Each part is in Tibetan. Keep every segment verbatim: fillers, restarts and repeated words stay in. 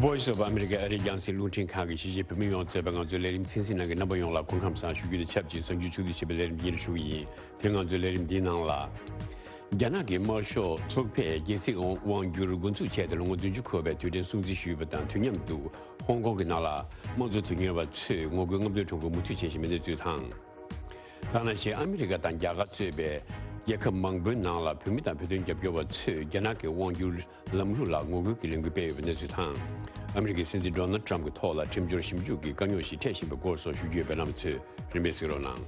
Voice of America ཨ་རིའི་རྒྱང་སྲིང་རླུང་འཕྲིན་ཁང་གི་གཞིས་བྱེས་བོད་མི་ཡོངས་གཙོས་པའི་ང་ཚོའི་ལས་རིམ་གསན་གཟིགས་གནང་མཁན་རྣམ་པ་ཡོངས་ལ་སྐུ་ཁམས་བཟང་ཞུ་རྒྱུ་དང་ཆབས་ཅིག་གཟའ་མཇུག་ཆུ་ཚོད་བཞི་པའི་ལས་རིམ་འདི་ནས་ཞུ་གི་ཡིན། དེ་ང་ཚོའི་ལས་རིམ་འདིའི་ནང་ལ། རྒྱ་ནག་གི་དམར་ཤོག་ཚོགས་པས་རྒྱལ་སྲིད་དབང་བསྒྱུར་འགོ་འཛུགས་བྱས་ཏེ་ལོ་ངོ་བདུན་ཅུ་འཁོར་བའི་དུས་དྲན་སྲུང་བརྩི་ཞུས་པ་དང་དུས་མཉམ་དུ་ཧོང་ཀོང་གི་ནང་ལ་དམངས་གཙོ་དོན་གཉེར་བ་ཚོས་ངོ་རྒོལ་རྔམ་སྟོན་ཁྲོམ་སྐོར་མུ་མཐུད་བྱེད་བཞིན་པའི་གནས་ཚུལ་དང་། ད་ནང་བཞིན་ཨ་མི་རི་ཀ་དང་རྒྱ་གར་གཙོས་པའི་རྒྱལ་ཁབ་མང་པོའི་ནང་ལ་བོད་མི་དང་བོད་དོན་རྒྱབ་སྐྱོར་བ་ཚོས་རྒྱ་ནག་གི་དབང་སྒྱུར་ལམ་ལུགས་ལ་ངོ་རྒོལ་གྱི་ལས་འགུལ་སྤེལ་ཡོད་པའི་གནས་ཚུལ་དང་། ཨ་མི་རི་ཀའི་སྲིད་འཛིན་ཌོ་ནལ་ཊམ་གྱི་ཐོག་ལ་ཁྲིམས་སྦྱོར་ཞིབ་འཇུག་གི་དཀའ་རྙོག་ཞིག་འཕྲད་བཞིན་པའི་སྐོར་སོགས་ཞུ་རྒྱུ་ཡོད་པས་རྣམ་པ་ཚོས་རིམ་པས་གཟིགས་རོགས་གནང་།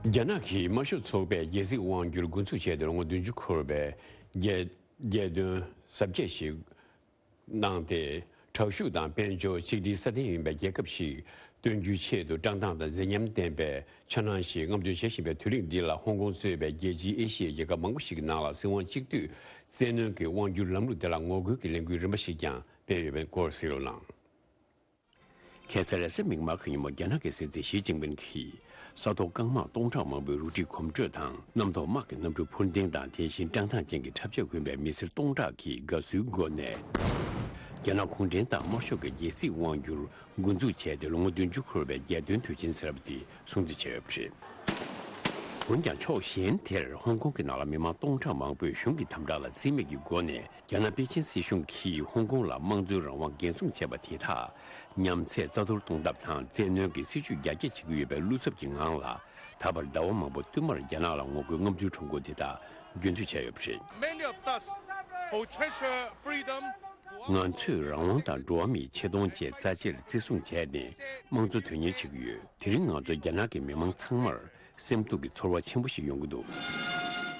རྒྱ་ནག་གི་དམར་ཤོག་ཚོགས་པས་རྒྱལ་སྲིད་དབང་སྒྱུར་འགོ་འཛུགས་བྱས་ཏེ་ལོ་ངོ་བདུན་ཅུ་འཁོར་བའི་རྒྱལ་རྒྱལ་སྟོན་གཟབ་རྒྱས་ཤིག་གནང་སྟེ། དྲག་ཤུགས་དང་དཔལ་འབྱོར་གཅིག་སྒྲིལ་སྲ་བརྟན་ཡིན་པའི་རྒྱལ་ཁབ་ཞིག་སྟོན་རྒྱུའི་ཆེད་དུ་བཀྲག་མདངས་དང་མཛེས་ཉམས་ལྡན་པའི་འཆར་སྣང་ཞིག་རྔམ་སྟོན་བྱེད་བཞིན་པའི་དུས་རིང་འདི་ལ་ཧོང་ཀོང་གཙོས་པའི་རྒྱལ་སྤྱིའི་ཨེ་ཤི་ཡའི་རྒྱལ་ཁབ་མང་པོ་ཞིག་གི་ནང་ལ་སྲིད་དབང་གཅིག་སྡུད་བཙན་གནོན་གྱི་དབང་སྒྱུར་ལམ་ལུགས་དེ་ལ་ངོ་རྒོལ་གྱི་ལས་འགུལ་རིམ་པ་ཞིག་ཀྱང་སྤེལ་ཡོད་པའི་སྐོར་གཟིགས་རོགས་གནང་། ཁ་སང་རེས་གཟའ་མིག་དམར་གྱི་ཉིན་མོ་རྒྱ་ནག་གི་སྲིད་འཛིན་ཞི་ཅིན་ཕིན་གྱིས་ས་ཐོག་རྐང་དམག་སྟོང་ཕྲག་མང་པོའི་རུ་སྒྲིག་གོམ་བགྲོད་དང་། གནམ་ཐོག་དམག་གི་གནམ་གྲུ་འཕུར་ལྡིང་དང་། དེ་བཞིན་བཀྲག་མདངས་ཅན་གྱི་འཁྲབ་ཆས་གོན་པའི་མི་སེར་སྟོང་ཕྲག་གིས་དགའ་བསུའི་སྒོ་ནས་རྒྱ་ནག་གུང་ཁྲན་ཏང་དམར་ཤོག་གི་རྒྱལ་སྲིད་དབང་སྒྱུར་འགོ་འཛུགས་བྱས་ཏེ་ལོ་ངོ་བདུན་ཅུ་འཁོར་བའི་རྒྱལ་སྟོན་དུས་ཆེན་ཟེར་བ་དེ་སྲུང་བརྩི་བྱས་ཡོད་པ་རེད། འོན་ཀྱང་ཕྱོགས་གཞན་དེར་ཧོང་ཀོང་གི་ནང་ལ་མི་མང་སྟོང་ཕྲག་མང་པོས་གཞུང་གི་དམ་དྲག་ལ་རྩིས་མེད་ཀྱི་སྒོ་ནས། རྒྱ་ནག་པེ་ཅིན་སྲིད་གཞུང་གིས་ཧོང་ཀོང་ལ་དམངས་གཙོའི་རང་དབང་འགན་སྲུང་བྱས་པ་དེ་དག་ཉམས་ཚད་རྩ་གཏོར་གཏོང་ཐབས་དང་བཙན་གནོན་གྱི་སྲིད་བྱུས་རྒྱ་སྐྱེད་བྱེད་ཀྱི་ཡོད་པའི་བློ་འཚབ་ཀྱི་ངང་ལ། ད་བར་ཟླ་བ་མང་པོ་བསྟུད་མར་རྒྱ་ནག་ལ་ངོ་རྒོལ་རྔམ་སྟོན་ཁྲོམ་སྐོར་དེ་དག་རྒྱུན་མཐུད་བྱས་ཡོད་པ་རེད། Many of us who treasure freedom, ང་ཚོས་རང་དབང་དང་འགྲོ་བ་མིའི་ཆེ་མཐོང་བཅས་རྩ་ཆེར་བརྩི་སྲུང་བྱས་ནས་དམངས་གཙོ་དོན་གཉེར་བྱེད་ཀྱི་ཡོད། དེ་རིང་ང་ཚོ་རྒྱ་ནག་གི་མི་མང་ཚང་མར་སེམས་སྡུག་གི་ཚོར་བ་ཆེན་པོ་ཞིག་ཡོང་གི་འདུག་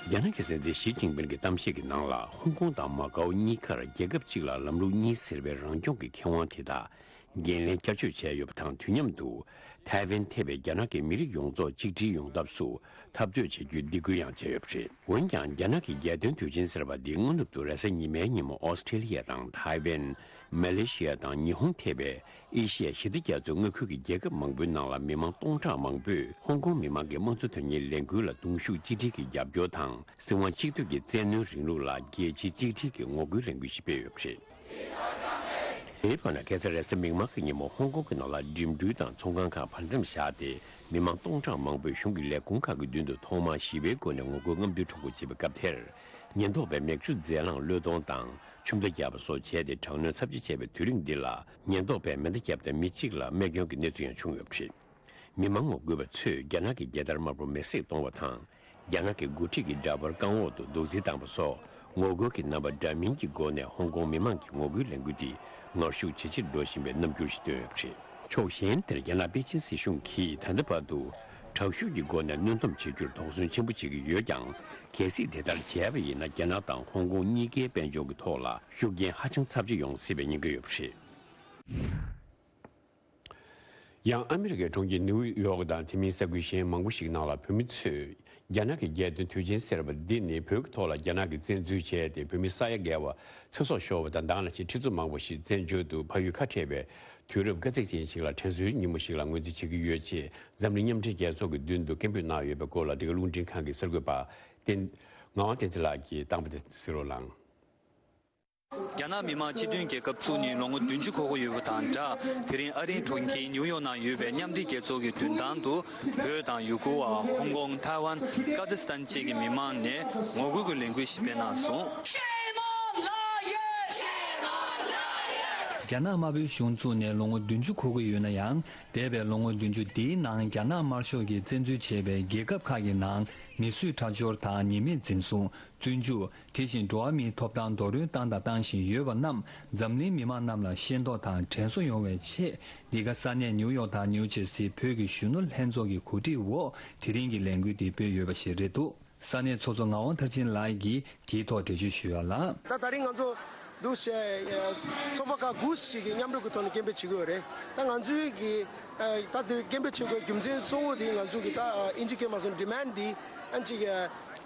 རྒྱ་ནག་གི་སྲིད་འཛིན་ཞི་ཅིན་ཕིན་གྱི་གཏམ་བཤད་ཀྱི་ནང་ལ། ཧོང་ཀོང་དང་མ་ཀའོ་གཉིས་ཀར་རྒྱལ་ཁབ་གཅིག་ལ་ལམ་ལུགས་གཉིས་ཟེར་བའི་རང་སྐྱོང་གི་ཁེ་དབང་དེ་དག་འགན་ལེན་བསྐྱར་བཅོས་བྱས་ཡོད་པ་དང་། དུས་མཉམ་དུ་ཐའེ་ཝན་ཐེ་བའི་རྒྱ་ནག་གི་མི་རིགས་ཡོངས་རྫོགས་གཅིག་སྒྲིལ་ཡོང་ཐབས་སུ་འཐབ་རྩོད་བྱེད་རྒྱུའི་སྡིགས་སྐུལ་ཡང་བྱས་ཡོད་པ་རེད། འོན་ཀྱང་། རྒྱ་ནག་གི་རྒྱལ་སྟོན་དུས་ཆེན་ཟེར་བ་འདི་དངོས་གནས་དུ་རེས་གཟའ་ཉི་མའི་ཉིན་མོ་ཨོ་སི་ཁྲེ་ལི་ཡ་དང་ཐའེ་ཝན། མ་ལེ་ཤི་ཡ་དང་ཉི་ཧོང་ཐེ་བའི་ཨེ་ཤི་ཡ་ཞི་བདེ་རྒྱ་མཚོའི་མངའ་ཁུལ་གྱི་རྒྱལ་ཁབ་མང་པོའི་ནང་ལ་མི་མང་སྟོང་ཕྲག་མང་པོས་ཧོང་ཀོང་མི་མང་གི་དམངས་གཙོ་དོན་གཉེར་ལས་འགུལ་ལ་གདུང་ཤུགས་གཅིག་སྒྲིལ་གྱིས་རྒྱབ་སྐྱོར་དང་། སྲིད་དབང་གཅིག་སྡུད་ཀྱི་བཙན་གནོན་རིང་ལུགས་ལ་རྒྱལ་སྤྱིའི་གཅིག་སྒྲིལ་གྱི་ངོ་རྒོལ་ལས་འགུལ་ཞིག་སྤེལ་ཡོད་པ་རེད། དེའི་བར་ན། ཁ་སང་རེས་གཟའ་མིག་དམར་གྱི་ཉིན་མོ་ཧོང་ཀོང་གི་ནང་ལ་འགྲིམ་འགྲུལ་དང་ཚོང་ཁང་ཁག་བར་མཚམས་བཞག་སྟེ། མི་མང་སྟོང་ཕྲག་མང་པོས་གཞུང་གི་ལས་ཁུངས་ཁག་གི་མདུན་དུ་ཐོག་མར་ཞི་བའི་སྒོ་ནས་ངོ་རྒོལ་རྔམ་སྟོན་ཁྲོམ་སྐོར་བྱེད་པའི་སྐབས་དེར། ཉེན་རྟོག་པས་མེ་མཆོད་རྫས་ལངས་བློས་གཏོང་དང་ཆུ་མདའ་བརྒྱབ་པ་སོགས་བྱས་ཏེ། དྲག་གནོན་ཚབས་ཆེ་བྱས་པའི་དུས་རིང་འདི་ལ། ཉེན་རྟོག་པས་མེ་མདའ་བརྒྱབ་སྟེ། མི་གཅིག་ལ་རྨས་སྐྱོན་གྱི་གནས་ཚུལ་ཡང་བྱུང་ཡོད་པ་རེད། མི་མང་ངོ་རྒོལ་བ་ཚོས་རྒྱ་ནག་གི་རྒྱལ་དར་དམར་པོ་མེ་བསྲེགས་གཏོང་བ་དང་། རྒྱ་ནག་གི་འགོ་ཁྲིད་ཀྱི་འདྲ་པར་རྐང་འོག་ཏུ་རྡོག་རྫིས་བཏང་བ་སོགས། ངོ་རྒོལ་གྱི་རྣམ་པ་འདྲ་མིན་གྱི་སྒོ་ནས་ཧོང་ཀོང་མི་མང་གི་ངོ་རྒོལ་ལས་འགུལ་འདི་ངར་ཤུགས་ཇེ་ཆེར་འགྲོ་བཞིན་པའི་རྣམ་འགྱུར་ཞིག་སྟོན་ཡོད་པ་རེད། ཕྱོགས་གཞན་དེར། རྒྱ་ནག་པེ་ཅིན་སྲིད་གཞུང་གིས་ད་ལྟ་བར་དུ་དྲག་ཤུགས་ཀྱི་སྒོ་ནས་གནོན་སྡོམ་བྱེད་རྒྱུར་དོགས་ཟོན་ཆེན་པོ་བྱེད་ཀྱི་ཡོད་ཀྱང་། གལ་སྲིད་དེ་ལྟར་བྱས་པ་ཡིན་ན། རྒྱ་ནག་དང་ཧོང་ཀོང་གཉིས་ཀའི་དཔལ་འབྱོར་གྱི་ཐོག་ལ་ཤུགས་རྐྱེན་ཧ་ཅང་ཚབས་ཆེ་ཡོང་སྲིད་པའི་ཉེན་ཁ་ཡོད་པ་རེད། ཡང་ཨ་མི་རི་ཀའི་གྲོང་ཁྱེར་ནིའུ་ཡོག་དང་དེ་མིན་ས་ཁུལ་གཞན་མང་པོ་ཞིག་ནང་ལ་བོད་མི་ཚོས་རྒྱ་ནག་གི་རྒྱལ་སྟོན་དུས་ཆེན་ཟེར་བ་འདི་ནི་བོད་ཀྱི་ཐོག་ལ་རྒྱ་ནག་གིས་བཙན་འཛུལ་བྱས་ཏེ། བོད་མི་ས་ཡ་བརྒལ་བ་ཚེ་སྲོག་ཤོར་བ་དང་། ད་ག་ནང་བཞིན་ཁྲི་ཚོ་མང་པོ་ཞིག་བཙན་བྱོལ་དུ་ཕ་ཡུལ་ཁ་བྲལ་བའི་དུས་རབས་དཀའ་ཚེགས་ཅན་ཞིག་ལ་དྲན་གསོའི་ཉིན་མོ་ཞིག་ལ་ངོས་འཛིན་བྱེད་ཀྱི་ཡོད་ཅེས་འཛམ་གླིང་མཉམ་འབྲེལ་རྒྱལ་ཚོགས་ཀྱི་མདུན་དུ་སྐད་འབོད་གནང་ཡོད་པའི་སྐོར་ལ། འདི་ག་རླུང་འཕྲིན་ཁང་གི་གསར་འགོད་པ་བསྟན་ངག་དབང་བསྟན་འཛིན་ལགས་ཀྱིས་བཏང་པ་དེ་གཟིགས་རོགས་གནང་། རྒྱ་ནག་མི་དམངས་སྤྱི་མཐུན་རྒྱལ་ཁབ་བཙུགས་ནས་ལོ་ངོ་བདུན་ཅུ་འཁོར་གྱི་ཡོད་པ་དང་སྦྲགས། དེ་རིང་ཨ་རིའི་གྲོང་ཁྱེར་ནིའུ་ཡོག་ནང་ཡོད་པའི་མཉམ་འབྲེལ་རྒྱལ་ཚོགས་ཀྱི་མདུན་ཐང་དུ། བོད་དང་ཡུ་གུར་བ། ཧོང་ཀོང་། ཐའེ་ཝན། ཀ་ཛི་སི་ཐན་བཅས་ཀྱི་མི་མང་ནས་ངོ་རྒོལ་གྱི་ལས་འགུལ་ཞིག་སྤེལ་གནང་སོང་། རྒྱ་ནག་དམར་པོའི་གཞུང་བཙུགས་ནས་ལོ་ངོ་བདུན་ཅུ་འཁོར་གྱི་ཡོད་ན་ཡང་། འདས་པའི་ལོ་ངོ་བདུན་ཅུ་འདིའི་ནང་། རྒྱ་ནག་དམར་ཤོག་གིས་བཙན་འཛུལ་བྱས་པའི་རྒྱལ་ཁབ་ཁག་གི་ནང་། མི་གསོད་ཁྲག་སྦྱོར་དང་། ཉེས་མེད་འཛིན་བཟུང་། བཙོན་འཇུག། དེ་བཞིན་འགྲོ་བ་མིའི་ཐོབ་ཐང་རྡོག་རོལ་བཏང་དང་བཏང་བཞིན་ཡོད་པ་རྣམས། འཛམ་གླིང་མི་མང་རྣམས་ལ་ཤེས་རྟོགས་དང་དྲན་གསོ་ཡོང་བའི་ཆེད། འདི་ག་ས་གནས་ནིའུ་ཡོག་དང་ནིའུ་ཇེར་སིའི་བོད་ཀྱི་གཞོན་ནུ་ལྷན་ཚོགས་ཀྱི་གོ་སྒྲིག་འོག་དེ་རིང་གི་ལས་འགུལ་འདི་སྤེལ་ཡོད་པ་ཞིག་རེད་འདུག་ས་གནས་ཚོགས་གཙོ་ངག་དབང་མཐར་ཕྱིན་ལགས་ཀྱིས་དེའི་ཐོག་འགྲེལ་བརྗོད་ཞུ་ཡ་ལ། ད་ད་རིང་ང་ཚོ་འདུག་སེ་ཚོགས་པ་ཁག་དགུ་ཞིག་གིས་མཉམ་རུབ་ཀྱི་ཐོག་ནས་སྐད་འབོད་བྱེད་ཀྱི་ཡོད་རེད། ད་ང་ཚོའི་གི་ད་དེ་སྐད་འབོད་བྱེད་དགོས་རྒྱུ་མཚན་གཙོ་བོ་དེ། ང་ཚོ་གི་ད་ཨིན་ཇི་སྐད་མ་སོང་ཌི་མན་ཌི་འདི་ཨ་ཅིག་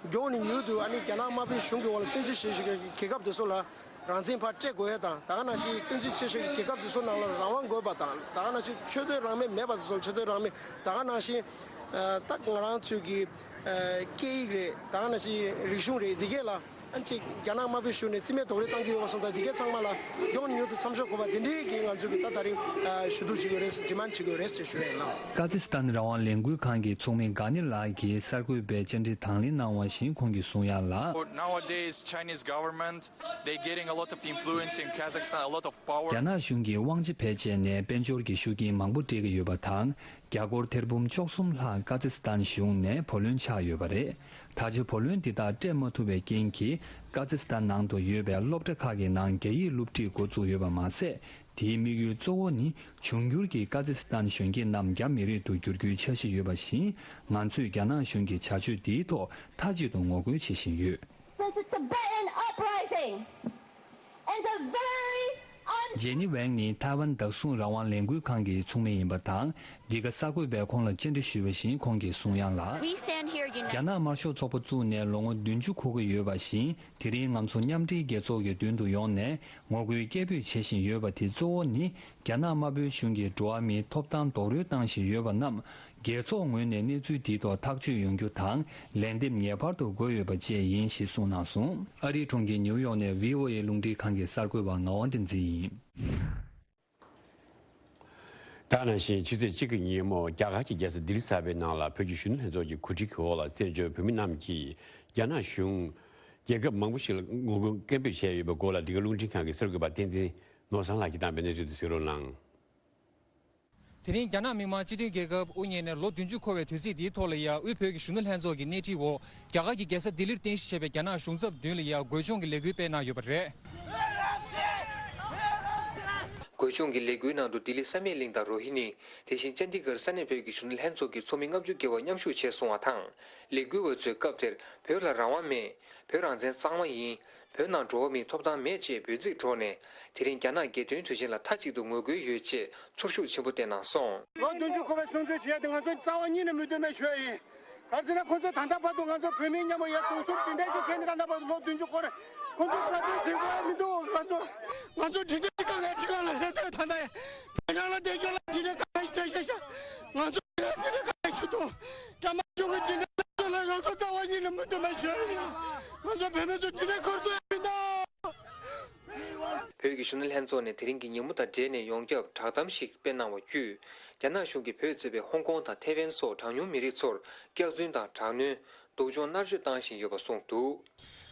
མགྱོགས་ནས་མྱུར་དུ་ཨ་ནི་རྒྱ་ནག་དམར་པོའི་གཞུང་གི་འོག་ལ་བཙན་འཛུལ་བྱས་བཞག་པའི་རྒྱལ་ཁབ་དེ་ཚོ་ལ་རང་བཙན་ཕར་སྤྲད་དགོས་ཡ་དང་། ད་ག་ནང་བཞིན་བཙན་འཛུལ་བྱས་བཞག་པའི་རྒྱལ་ཁབ་དེ་ཚོ་ནང་ལ་རང་དབང་དགོས་པ་དང་། ད་ག་ནང་བཞིན་ཆོས་དད་རང་མོས་མེད་པ་དེ་ཚོ་ལ་ཆོས་དད་རང་མོས། ད་ག་ནང་བཞིན་ ཨ་ད་ང་རང་ཚོའི་གི་ཨ་སྐད་ཡིག་རེད། ད་ག་ནང་བཞིན་རིག་གཞུང་རེད། འདི་གས་ལ་ཨ་ཅིག་རྒྱ་ནག་དམར་པོའི་གཞུང་ནས་རྩིས་མེད་རྡོག་རོལ་བཏང་གི་ཡོད་པ་སོང་ཙང་། འདི་གས་ཚང་མ་ལ་མགྱོགས་མྱུར་དུ་མཚམས་འཇོག་དགོས་པ་འདི་འདྲའི་གི་ང་ཚོའི་གི་ད་ད་རིང་ཨ་ཞུ་གཏུག་བྱེད་ཀྱི་ཡོད་རེད། ཌི་མན་ཌི་བྱེད་ཀྱི་ཡོད་རེད་ཅེས་ཞུ་ཡ་ཡིན་ལགས། ཀ་ཛི་སི་ཐན་རང་དབང་ལས་འགུལ་ཁང་གི་ཚོགས་མི་གྷ་ནི་ལགས་ཀྱིས་གསར་འགོད་པའི་བཅར་འདྲི་དང་ལེན་གནང་བ་བཞིན་ཁོང་གིས་གསུང་ཡ་ལ། Nowadays, Chinese government, they getting a lot of influence in Kazakhstan, a lot of power. རྒྱ་ནག་གཞུང་གིས་དབང་ཆ་བེད་སྤྱད་ནས་དཔལ་འབྱོར་གྱི་ཤུགས་རྐྱེན་མང་པོ་སྤྲད་ཀྱི་ཡོད་པ་དང་། རྒྱ་སྒོར་ཐེར་འབུམ་བཅུ་གསུམ་ལྷག་ཀ་ཛི་སི་ཐན་གཞུང་ནས་བུ་ལོན་ཆགས་ཡོད་པ་རེད། ད་ཆ་བུ་ལོན་འདི་དག་སྤྲད་མ་ཐུབ་པའི་རྐྱེན་གྱིས། ཀ་ཛི་སི་ཐན་ནང་དུ་ཡོད་པའི་སློབ་གྲྭ་ཁག་གི་ནང་རྒྱ་ཡིག་སློབ་ཁྲིད་འགོ་བཙུགས་ཡོད་པ་མ་ཟད། དེའི་དམིགས་ཡུལ་གཙོ་བོ་ནི། འབྱུང་འགྱུར་གྱི་ཀ་ཛི་སི་ཐན་གཞོན་སྐྱེས་རྣམས་རྒྱ་མི་རིགས་དུ་བསྒྱུར་རྒྱུའི་འཆར་གཞི་ཡོད་པ་བཞིན། ང་ཚོས་རྒྱ་ནག་གཞུང་གི་བྱ་སྤྱོད་འདིའི་ཐོག་མཐའ་གཅིག་ཏུ་ངོ་རྒོལ་བྱེད་བཞིན་ཡོད། It's a Tibetan uprising and a very un- ཇེ་ནི་ཝེང་ནི་ཐའེ་ཝན་བདག་སྲུང་རང་དབང་ལས་འགུལ་ཁང་གི་ཚོགས་མི་ཡིན་པ་དང་། འདི་ག་གསར་འགོད་པས་ཁོང་ལ་བཅར་འདྲི་ཞུས་པ་བཞིན་ཁོང་གིས་གསུང་ཡ་ལ། We stand here united. རྒྱ་ནག་དམར་ཤོག་ཚོགས་པ་བཙུགས་ནས་ལོ་ངོ་བདུན་ཅུ་འཁོར་གྱི་ཡོད་པ་བཞིན། དེ་རིང་ང་ཚོ་མཉམ་འབྲེལ་རྒྱལ་ཚོགས་ཀྱི་མདུན་དུ་ཡོང་ནས་ངོ་རྒོལ་སྐད་འབོད་བྱེད་བཞིན་ཡོད་པ་དེ་གཙོ་བོ་ནི། རྒྱ་ནག་དམར་པོའི་གཞུང་གིས་འགྲོ་བ་མིའི་ཐོབ་ཐང་རྡོག་རོལ་བཏང་བཞིན་ཡོད་པ་རྣམས། རྒྱལ་ཚོགས་ངོས་ནས་གནས་ཚུལ་འདིའི་ཐོག་ཐག་གཅོད་ཡོང་རྒྱུ་དང་། ལན་འདེབས་ངེས་པར་དུ་དགོས་ཡོད་པ་བཅས་ཡིན་ཞེས་གསུངས་གནང་སོང་། ཨ་རིའི་གྲོང་ཁྱེར་ནིའུ་ཡོག་ནས་བྷི་ཨོ་ཨེ་རླུང་འཕྲིན་ཁང་གི་གསར་འགོད་པ་ངག་དབང་བསྟན་འཛིན་ཡིན། ད་ག་ནང་བཞིན་ཕྱི་ཚེས་གཅིག་གི་ཉིན་མོ་རྒྱ་གར་གྱི་རྒྱལ་ས་ལྡི་ལི་གསར་པའི་ནང་ལ་བོད་ཀྱི་གཞོན་ནུ་ལྷན་ཚོགས་ཀྱི་གོ་སྒྲིག་གི་འོག་ལ་བཙན་བྱོལ་བོད་མི་རྣམས་ཀྱིས་རྒྱ་ནག་གཞུང་རྒྱལ་ཁབ་མང་པོ་ཞིག་ལ་ངོ་རྒོལ་སྐད་འབོད་བྱས་ཡོད་པའི་སྐོར་ལ། འདི་ག་རླུང་འཕྲིན་ཁང་གི་གསར་འགོད་པ་བསྟན་འཛིན་ནོར་བཟང་ལགས་ཀྱིས་བཏང་བའི་གནས་ཚུལ་དེ་གཟིགས་རོགས་གནང་། དེ་རིང་རྒྱ་ནག་མི་དམངས་སྤྱི་མཐུན་རྒྱལ་ཁབ་དབུ་བརྙེས་ནས་ལོ་བདུན་ཅུ་འཁོར་བའི་དུས་ཚིགས་འདིའི་ཐོག་ལ་ཡ། དབུས་བོད་ཀྱི་གཞོན་ནུ་ལྷན་ཚོགས་ཀྱི་སྣེ་ཁྲིད་འོག་རྒྱ་གར་གྱི་རྒྱལ་ས་ལྡི་ལིར་རྟེན་གཞི་བྱས་པའི་རྒྱ་ནག་གཞུང་ཚབ་མདུན་ལ་ཡ། རྒོལ་སྐྱོང་གི་ལས་འགུལ་སྤེལ་གནང་ཡོད་པ་རེད། རྒོལ་སྐྱོང་གི་ལས་འགུལ་ནང་དུ་ལྡི་ལི་བསམ་ཡས་གླིང་དང་རོ་ཧི་ནི། དེ་བཞིན་ཅན་དི་གྷར་ས་གནས་བོད་ཀྱི་གཞོན་ནུ་ལྷན་ཚོགས་ཀྱི་ཚོགས་མི་ལྔ་བཅུ་བརྒལ་བ་མཉམ་ཞུགས་བྱས་སོང་བ་དང་། ལས་འགུལ་བ་ཚོས་སྐབས་དེར་བོད་ལ་རང་དབང་མེད། བོད་རང་བཙན་གཙང་མ་ཡིན། བོད་ནང་འགྲོ་བ་མིའི་ཐོབ་ཐང་མེད་ཅེས་འབོད་ཚིག་སྒྲོག་ནས། དེ་རིང་རྒྱ་ནག་རྒྱལ་དོན་དུས་ཆེན་ལ་མཐའ་གཅིག་ཏུ་ངོ་རྒོལ་ཡོད་ཅེས་ཚོར་ཤུགས་ཆེན་པོ་བསྟན་གནང་སོང་། ལོ་བདུན་ཅུ་འཁོར་བའི་སྲུང་བརྩི་བྱས་ཏེ། ང་ཚོ་རྩ་བ་ཉིད་ནས་མི་འདོད་མེད་ཞུ་ཡ་ཡིན། ག་རེ་ཟེར་ན། ཁོང་ཚོ་ད་ལྟ་བར་དུ་ང་ཚོ་བོད་མིའི་མཉམ་པོ་ཡ་སྡུག་སྲུང་དེ་འདྲ་ཞིག་བྱས་ནས། ད་ལྟ་བར་དུ་ལོ་བདུན་ཅུ་འཁོར་རེད། ཁོང་ཚོ་བཀའ་དྲིན་ཆེན་པོ་མི་འདུག་ང་ཚོ་ང་ཚོ་དེ་འདྲ་ཅིག་གང་ལ་ཅིག་གང་ལ་ལྷན་ཐོག་ད་ལྟ་ཡ་བོད་ནང་ལ་བསྡད་རྒྱུ་ལ་དེ་འདྲ་ག་ཞིག་བསྡད་ཤག་ཤག་ང་ཚོ་དེ་འདྲ་ག་ཞིག་འདུག་སྐྱབས་མ་བྱུང་གི་དེ་འདྲ་ལ་ང་ཚོ་རྩ་བ་ཉིད་ནས་མི་འདོད་མེད་ཞུ་ཡ་ཡིན། ང་ཚོ་བོད་མི་ཚོ་དེ་འདྲ་འཁོར་ཐུབ་ཡ་མི་འདུག་བོད་ཀྱི་གཞོན་ནུ་ལྷན་ཚོགས་ནས་དེ་རིང་གི་ཉིན་མོ་དང་འབྲེལ་ནས་ཡོངས་ཁྱབ་བསྒྲགས་གཏམ་ཞིག་སྤེལ་གནང་བ་བརྒྱུད། རྒྱ་ནག་གཞུང་གིས་བོད་གཙོས་པའི་ཧོང་ཀོང་དང་ཐེ་ཝན་སོགས་གྲངས་ཉུང་མི་རིགས་ཚོར་སྐྱག་རྫུན་དང་དྲག་གནོན། སྡུག་སྦྱོང་མནར་གཅོད་བཏང་བཞིན་ཡོད་པ་གསུངས་འདུག་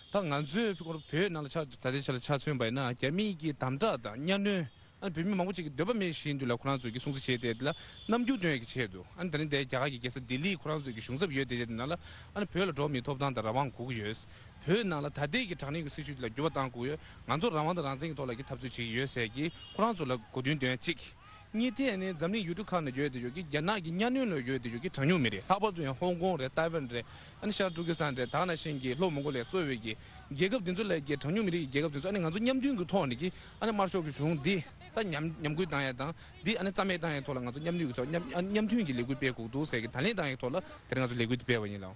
ད་ང་ཚོས་བོད་ནང་ལ་ཆ་ད་ལྟའི་ཆ་ལ་ཆ་མཚོན་པ་ཡིན་ན། རྒྱ་མིའི་གི་དམ་དྲག་དང་གཉའ་གནོན། ཨ་ནི་བོད་མི་མང་པོ་ཅིག་གི་འདོད་པ་མེད་བཞིན་དུ་ལ་ཁོ་རང་ཚོས་ཀྱི་སྲུང་བརྩི་བྱས་ཏེ། དེ་ལ་རྣམ་འགྱུར་སྟོན་ཡག་གི་ཆེད་དུ། ཨ་ནི་ད་ནི་དེ་རྒྱ་གར་གྱི་རྒྱལ་ས་ལྡི་ལི་ཁོ་རང་ཚོས་ཀྱི་གཞུང་ཚབ་ཡོད་དེ། དེ་ནང་ལ་ཨ་ནི་བོད་ལ་འགྲོ་བ་མིའི་ཐོབ་ཐང་དང་རང་དབང་དགོས་ཀྱི་ཡོད། བོད་ནང་ལ་ད་ལྟའི་གི་དྲག་གནོན་གྱི་སྲིད་བྱུས་དེ་ལ་འགྱུར་བ་གཏང་དགོས་ཡོད། ང་ཚོ་རང་དབང་དང་རང་བཙན་གྱི་ཐོག་ལ་གི་འཐབ་རྩོད་བྱེད་ཀྱི་ཡོད་ཟེར་གྱི་ཁོ་རང་ཚོ་ལ་གོ་བསྡུར་འདོན་ཡ་གཅིག་གཉིས་ཐད་ནས་འཛམ་གླིང་ཡུལ་གྲུ་ཁག་ནང་ཡོད་དེ་ཡོད་ཀྱི་རྒྱ་ནག་གི་གཉའ་གནོན་ལ་ཡོད་དེ་ཡོད་ཀྱི་གྲངས་ཉུང་མི་རིགས། ལྷག་པར་དུ་ཡང་ཧོང་ཀོང་རེད། ཐའེ་ཝན་རེད། ཨ་ནི་ཤར་ཏུར་ཀི་སི་ཐན་རེད། ད་ག་ནང་བཞིན་གྱི་ལྷོ་མོང་གོ་ལི་ཡ་གཙོས་པའི་གི་རྒྱལ་ཁབ་དེ་ཚོ་ལ་གི་གྲངས་ཉུང་མི་རིགས་ཀྱི་རྒྱལ་ཁབ་དེ་ཚོ། ཨ་ནི་ང་ཚོ་མཉམ་མཐུན་གྱི་ཐོག་ནས་ཀྱི་ཨ་ནི་དམར་ཤོག་གི་གཞུང་འདི་ད་ཉམས་ཉམས་རྒུད་བཏང་ཡ་དང་། འདི་ཨ་ནི་རྩ་མེད་བཏང་ཡ་ཐོག་ལ་ང་ཚོ་མཉམ་མཐུན་གྱི་ཐོག་མཉམ་ཨ་མཉམ་མཐུན་གྱི་ལས་འགུལ་སྤེལ་དགོས་འདུག་ཟེར་གྱི་ད་ལན་བཏང་ཡ་ཐོག་ལ་དེ་རིང་ང་ཚོ་ལས་འགུལ་འདི་སྤེལ་བ་ཡིན་ལགས།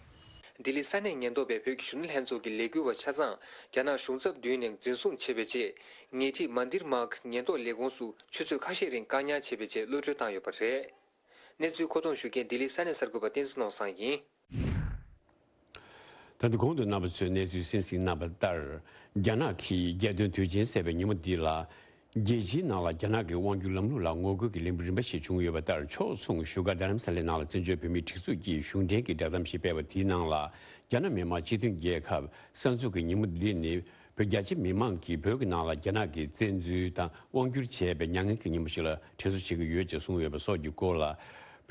ལྡི་ལི་ས་གནས་ཉེན་རྟོག་པས་བོད་ཀྱི་གཞོན་ནུ་ལྷན་ཚོགས་ཀྱི་ལས་འགུལ་བ་ཆ་ཚང་རྒྱ་ནག་གཞུང་ཚབ་མདུན་ནས་འཛིན་བཟུང་བྱས་པའི་རྗེས། ཉེ་འཁྲིས་མན་དིར་མཱག་ཉེན་རྟོག་ལས་ཁུངས་སུ་ཆུ་ཚོད་ཁ་ཤས་རིང་བཀག་ཉར་བྱས་པའི་རྗེས་གློད་གྲོལ་བཏང་ཡོད་པ་རེད། གནས་ཚུལ་མཁོ་གཏོང་ཞུ་མཁན་ལྡི་ལི་ས་གནས་གསར་འགོད་པ་བསྟན་འཛིན་ནོར་བཟང་ཡིན། ད་ལྟ་གོང་དུ་རྣམ་པ་ཚོས་གནས་ཚུལ་གསན་གཟིགས་གནང་བ་ལྟར། རྒྱ་ནག་གིས་རྒྱལ་དོན་དུས་ཆེན་ཟེར་བའི་ཉིན་མོ་འདི་ལ། རྒྱལ་སྤྱིའི་ནང་ལ་རྒྱ་ནག་གི་དབང་སྒྱུར་ལམ་ལུགས་ལ་ངོ་རྒོལ་གྱི་ལས་འགུལ་རིམ་པ་ཞིག་བྱུང་ཡོད་པ་ལྟར། ཕྱོགས་མཚུངས་བཞུགས་སྒར་རྡ་རམ་ས་ལའི་ནང་ལ་བཙན་བྱོལ་བོད་མིའི་སྒྲིག་འཛུགས་ཀྱིས་གཞུང་འབྲེལ་གྱི་བསྒྲགས་གཏམ་ཞིག་སྤེལ་བ་དེའི་ནང་ལ། རྒྱ་ནག་མི་དམངས་སྤྱི་མཐུན་རྒྱལ་ཁབ་གསར་འཛུགས་ཀྱི་ཉིན་མོ་འདི་ནི། བོད་རྒྱ་ཆེ་མི་མང་གིས་བོད་ཀྱི་ནང་ལ་རྒྱ་ནག་གིས་བཙན་འཛུལ་དང་དབང་བསྒྱུར་བྱས་པའི་མྱ་ངན་གྱི་ཉིན་མོ་ཞིག་ལ་དྲན་གསོ་བྱེད་ཀྱི་ཡོད་ཅེས་གསུངས་ཡོད་པ་སོགས་ཀྱི་སྐོར་ལ།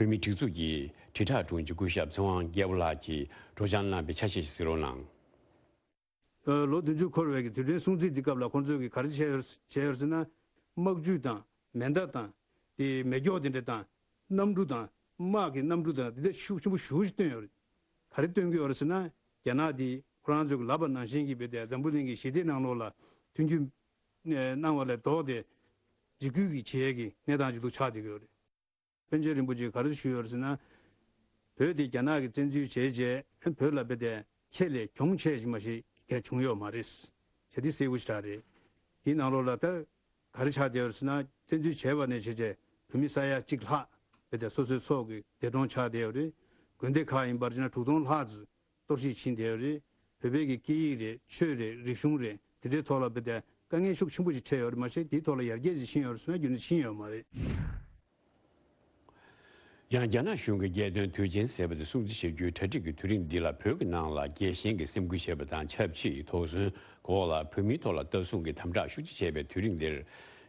བོད་མིའི་སྒྲིག་འཛུགས་ཀྱི་དྲིལ་བསྒྲགས་དྲུང་ཆེ་སྐུ་ཞབས་ཚེ་དབང་རྒྱལ་པོ་ལགས་ཀྱིས་སྒྲོག་སྦྱང་གནང་བའི་ཆ་ཤས་ཤིག་གཟིགས་རོགས་གནང་། ཨ། ལོ་བདུན་ཅུ་འཁོར་བའི་གི་དུས་དྲན་སྲུང་བརྩི་འདི་སྐབས་ལ་ཁོང་ཚོས་གི་ག་རེ་བྱས་ཡོད་བྱས་ཡོད་ཟེར་ན། དམག་ཇུས་དང་མེ་མདའ་དང་། དེ་མེ་སྒྱོགས་དེ་འདྲ་དང་། གནམ་གྲུ་དང་། དམག་གི་གནམ་གྲུ་དང་དེ་འདྲ་ཤུགས་ཆེན་པོ་ཞེ་པོ་ཞིག་བཏོན་ཡོད་རེད། ག་རེ་བཏོན་གི་ཡོད་རེད་ཟེར་ན། རྒྱ་ནག་དེ་ཁོ་རང་ཚོས་གི་ལབ་པ་ནང་བཞིན་གི་རྦད་དེ་འཛམ་བུ་གླིང་གི་ཞི་བདེ་ནང་ལོགས་ལ་མཐུན་འགྱུར་གནང་བ་ལས་ལྡོག་སྟེ་འཇིགས་སྐུལ་གྱི་བྱེད་ཡས་ཀྱི་གནས་སྟངས་ཅིག་ཏུ་ཆགས་བསྡད་ཀྱི་ཡོད་རེད། པཎ་ཆེན་རིན་པོ་ཆེས་ག་རེ་ཞུས་ཡོད་རེད་ཟེར་ན། བོད་དེ་རྒྱ་ནག་གིས་བཙན་འཛུལ་བྱས་རྗེས་བོད་ལ་རྦད་དེ་ཁྱེད་ལས་གྱོང་ཆེ་ཞིག་མ་ཞིག་ག་བྱུང་ཡོད་མ་རེད། བྱས་དེ་གསལ་པོ་ཞེ་དྲག་རེད། དེའི་ནང་ལོགས་ལ་ད་ག་རེ་ཆགས་བསྡད་ཡོད་རེད་ཟེར་ན། བཙན་འཛུལ་བྱས་པ་ནས་བྱས་རྗེས་བོད་མི་ས་ཡ་གཅིག་ལྷག་རྦད་དེ་སོ་སོའི་སྲོག་གི་འདས་གྲོངས་ཆགས་བསྡད་ཡོད་རེད། དགོན་སྡེ་ཁག་ཡིན་པར་བྱས་ན་དྲུག་སྟོང་ལྷག་ཙམ་གཏོར་བཤིག་ཕྱིན་བསྡད་ཡོད་རེད། བོད་པའི་གི་སྐད་ཡིག་རེད། ཆོས་རེད། རིག་གཞུང་རེད། དེ་འདྲའི་ཐོག་ལ་བོད་དེ་དཀའ་ངལ་ཤུགས་ཆེན་པོ་ཞིག་འཕྲད་ཡོད་རེད། མ་གཞི་དེའི་ཐོག་ལ་ཡར་རྒྱས་ཅིག་ཕྱིན་ཡོད་རེད་ཟེར་ན་རྒྱུན་དུ་ཕྱིན་ཡོད་མ་རེད། ཡང་རྒྱ་ནག་གཞུང་གིས་རྒྱལ་དོན་དུས་ཆེན་ཟེར་བ་དེ་སྲུང་བརྩི་བྱ་རྒྱུའི་གྲ་སྒྲིག་གི་དུས་རིམ་འདི་ལ་བོད་ཀྱི་ནང་ལ་རྒྱལ་ཞེན་གྱི་སེམས་ཁུར་བྱེད་པ་དང་ཆབས་ཅིག་དོགས་ཟོན་འོག་ལ་བོད་མིའི་ཐོག་ལ་ལྟ་སྲུང་གི་དམ་དྲག་ཤུགས་ཆེ་བྱས་པའི་དུས་རིང་འདིར།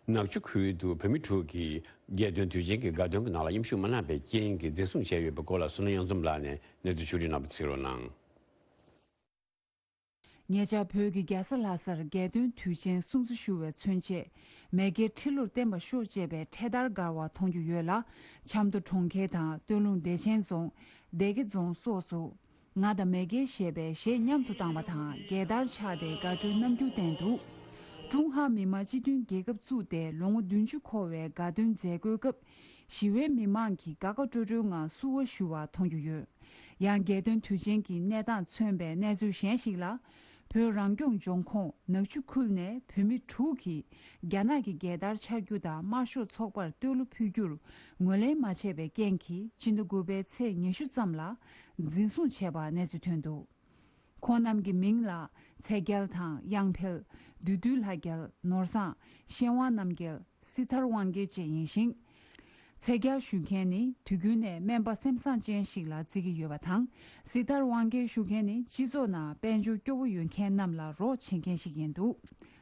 ནག་ཆུ་ཁུལ་དུ་བོད་མི་དྲུག་གིས་རྒྱལ་དོན་དུས་ཆེན་གྱི་དགའ་སྟོན་གྱི་ནང་ལ་མཉམ་ཞུགས་མ་གནང་བའི་རྐྱེན་གྱིས་འཛིན་བཟུང་བྱས་ཡོད་པའི་སྐོར་ལ་བསོད་ནམས་གཡང་འཛོམས་ལགས་ནས་གནས་ཚུལ་ཕྱོགས་སྒྲིག་གནང་བ་གཟིགས་རོགས་གནང་། ཉེ་ཆར་བོད་ཀྱི་རྒྱལ་ས་ལྷ་སར་རྒྱལ་དོན་དུས་ཆེན་སྲུང་བརྩི་ཞུ་བའི་མཚོན་ཆེད། མེས་རྒྱལ་ཁྲི་ལོར་བརྟན་པར་ཤོག་ཅེས་པའི་འཕྲེད་དར་བསྒར་བ་མཐོང་རྒྱུ་ཡོད་ལ། ཆབ་མདོ་གྲོང་ཁྱེར་དང་སྟོད་ལུང་བདེ་ཆེན་རྫོང་། སྡེ་དགེ་རྫོང་སོགས་སུ། ང་དང་མེས་རྒྱལ་ཞེས་པའི་གཞས་མཉམ་དུ་བཏང་བ་དང་རྒྱལ་དར་འཕྱར་ཏེ་དགའ་སྤྲོའི་རྣམ་འགྱུར་བསྟན་འདུག་ཀྲུང་ཧྭ་མི་དམངས་སྤྱི་མཐུན་རྒྱལ་ཁབ་བཙུགས་ཏེ་ལོ་ངོ་བདུན་ཅུ་འཁོར་བའི་དགའ་སྟོན་མཛད་སྒོའི་སྐབས། ཞི་བའི་མི་མང་གིས་དགའ་དགའ་སྤྲོ་སྤྲོའི་ངང་བསུ་བ་ཞུ་བ་མཐོང་རྒྱུ་ཡོད། ཡང་རྒྱལ་དོན་དུས་ཆེན་གྱི་གནས་སྟངས་མཚོན་པའི་གནས་ཚུལ་གཞན་ཞིག་ལ། བོད་རང་སྐྱོང་ལྗོངས་ཁོངས་ནག་ཆུ་ཁུལ་ནས་བོད་མི་དྲུག་གིས་རྒྱ་ནག་གི་རྒྱལ་དར་འཕྱར་རྒྱུ་དང་དམར་ཤོག་ཚོགས་པར་བསྟོད་གླུ་ཕུལ་རྒྱུར་ངོས་ལེན་མ་བྱས་པའི་རྐྱེན་གྱིས་སྤྱི་ཟླ་དགུ་པའི་ཚེས་ཉི་ཤུ་ཙམ་ལ་འཛིན་བཟུང་བྱས་པ་གནས་ཚུལ་ཐོན་འདུག་ཁོང་རྣམས་ཀྱི་མིང་ལ་ཚེ་རྒྱལ་དང་གཡང་འཕེལ། བདུད་འདུལ་ལྷ་རྒྱལ། ནོར་བཟང་། ཤེས་དབང་རྣམ་རྒྱལ། སྲི་ཐར་དབང་རྒྱལ་བཅས་ཡིན་ཞིང་། ཚེ་རྒྱལ་ཞུ་མཁན་ནི་དུས་རྒྱུན་ནས་སྨན་པ་སེམས་བཟང་ཅན་ཞིག་ལ་བརྩི་གི་ཡོད་པ་དང་། སྲི་ཐར་དབང་རྒྱལ་ཞུ་མཁན་ནི་སྤྱི་ཚོགས་ནང་དཔལ་འབྱོར་སྐྱོ་བོ་ཡོད་མཁན་རྣམས་ལ་རོགས་བྱེད་མཁན་ཞིག་ཡིན་འདུག་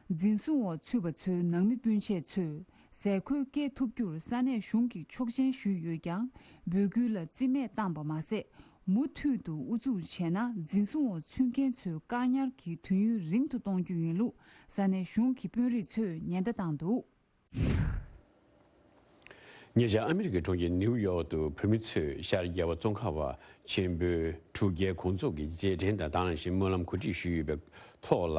འཛིན་བཟུང་འོག་ཚུད་པ་ཚོའི་ནང་མི་སྤུན་མཆེད་ཚོས་ཟས་གོས་སྐྱེལ་ཐུབ་རྒྱུར་ས་གནས་གཞུང་གིས་ཆོག་མཆན་ཞུས་ཡོད་ཀྱང་། འབོད་སྐུལ་ལ་རྩིས་མེད་བཏང་པ་མ་ཟད། མུ་མཐུད་དུ་ཨུ་ཚུགས་བྱས་ན་འཛིན་བཟུང་འོག་ཚུད་མཁན་ཚོའི་བཀག་ཉར་གྱི་དུས་ཡུན་རིང་དུ་གཏོང་རྒྱུ་ཡིན་ལུགས་ས་གནས་གཞུང་གི་དཔོན་རིགས་ཚོས་ཉེན་བརྡ་བཏང་འདུག་ཉེ་ཆར་ཨ་མི་རི་ཀའི་གྲོང་ཁྱེར་ནིའུ་ཡོག་ཏུ་བོད་མི་ཚོས་ཤར་རྒྱལ་བ་ཙོང་ཁ་པ་ཆེན་པོའི་གྲུ་ཁའི་གོང་ཚོགས་ཀྱི་རྗེས་དྲན་དང་དེ་ནང་བཞིན་སྨོན་ལམ་གོ་སྒྲིག་ཞུས་ཡོད་པའི་ཐོག་ལ།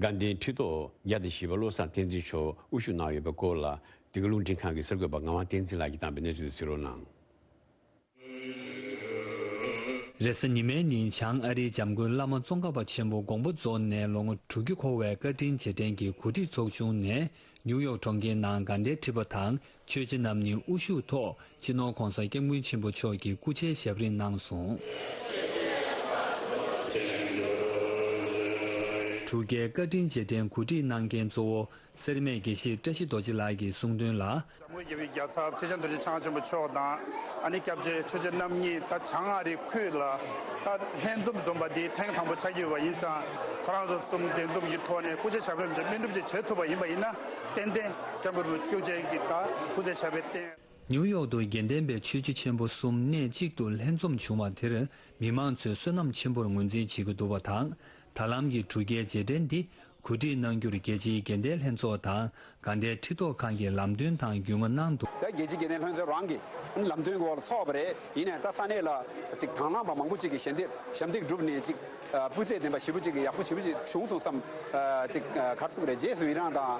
དགའ་ལྡན་ཁྲི་ཐོག་བརྒྱ་དང་བཞི་པ་བློ་བཟང་བསྟན་འཛིན་མཆོག་དབུ་བཞུགས་གནང་ཡོད་པའི་སྐོར་ལ་འདི་ག་རླུང་འཕྲིན་ཁང་གི་གསར་འགོད་པ་ངག་དབང་བསྟན་འཛིན་ལགས་ཀྱིས་བཏང་པའི་གནས་ཚུལ་དེ་གཟིགས་རོགས་གནང་། རེས་གཟའ་ཉི་མའི་ཉིན་བྱང་ཨ་རིའི་འཇམ་མགོན་བླ་མ་ཙོང་ཁ་པ་ཆེན་པོ་དགོངས་པ་རྫོགས་ནས་ལོ་ངོ་དྲུག་ཅུ་འཁོར་བའི་བཀའ་དྲིན་རྗེས་དྲན་གྱི་གོ་སྒྲིག་ཚོགས་ཆུང་ནས་ནིའུ་ཡོག་གྲོང་ཁྱེར་ནང་དགའ་ལྡན་ཁྲི་པ་དང་ཆོས་རྗེ་རྣམ་གཉིས་དབུ་བཞུགས་ཐོག་སྤྱི་ནོར་༧གོང་ས་༧སྐྱབས་མགོན་ཆེན་པོ་མཆོག་གི་སྐུ་ཕྱྭའི་ཞབས་རིམ་གནང་སོང་། གྲུ་ཁའི་བཀའ་དྲིན་རྗེས་དྲན་གོ་སྒྲིག་གནང་མཁན་གཙོ་བོ། སེར་སྨད་དགེ་བཤེས་བཀྲ་ཤིས་རྡོ་རྗེ་ལགས་ཀྱིས་གསུངས་དོན་ལ། འཇམ་མགོན་རྒྱལ་བའི་རྒྱལ་ཚབ་ཁྲི་བྱང་རྡོ་རྗེ་འཆང་ཆེན་པོ་མཆོག་དང་ཨ་ནི་སྐྱབས་རྗེ་ཆོས་རྗེ་རྣམ་གཉིས་ད་བྱང་ཨ་རིའི་ཁུལ་ལ་ད་ལྷན་འཛོམས་འཛོམས་པ་འདི་ཐེངས་དང་པོ་ཆགས་ཀྱི་ཡོད་པ་ཡིན་ཙང་ཁོ་རང་ཚོ་གསུམ་གདན་འཛོམས་ཀྱི་ཐོག་ནས་སྐུ་ཕྱྭའི་ཞབས་རིམ་ཅིག་སྨིན་གྲུབ་ཅིག་བྱེད་ཐུབ་པ་ཡིན་པ་ཡིན་ན་ཏན་ཏན་སྐྱབས་མགོན་རིན་པོ་ཆེ་སྐུ་ཕྱྭ་གི་ད་སྐུ་ཚེ་ཞབས་པད་བརྟན། ནིའུ་ཡོག་ཏུ་དགེ་ལྡན་པའི་ཆོས་བརྒྱུད་ཆེན་པོ་གསུམ་གནས་གཅིག་ཏུ་ལྷན་འཛོམས་བྱུང་བ་དེར་མི་མང་ཚོས་བསོད་ནམས་ཆེན་པོར་ངོས་འཛིན་བྱེད་ཀྱི་འདུག་པ་དང་། ད་ལམ་གྱི་གྲུ་ཁའི་རྗེས་དྲན་འདི་གོ་སྒྲིག་གནང་རྒྱུར་རྒྱལ་སྤྱིའི་དགེ་ལྡན་ལྷན་ཚོགས་དང་དགའ་ལྡན་ཁྲི་ཐོག་ཁང་གིས་ལམ་སྟོན་དང་རྒྱུས་མངའ་གནང་འདུག་ད་རྒྱལ་སྤྱིའི་དགེ་ལྡན་ལྷན་ཚོགས་རང་གིས་ལམ་སྟོན་འོག་ལ་ཚོགས་པ་རེད། ཡིན་ནའི་ད་ས་གནས་ལ་ཅིག་དང་བླངས་པ་མང་པོ་ཅིག་གིས་ཞལ་འདེབས་ཞབས་འདེགས་བསྒྲུབས་ནས་ཅིག་སྤུས་ཚད་ལྡན་པ་ཞེ་པོ་ཅིག་ཡག་པོ་ཞེ་པོ་ཅིག་བྱུང་སོང་བསམ། ཅིག་ག་རེ་ཟེར་དགོས་རེད། རྗེས་སུ་ཡི་རང་དང་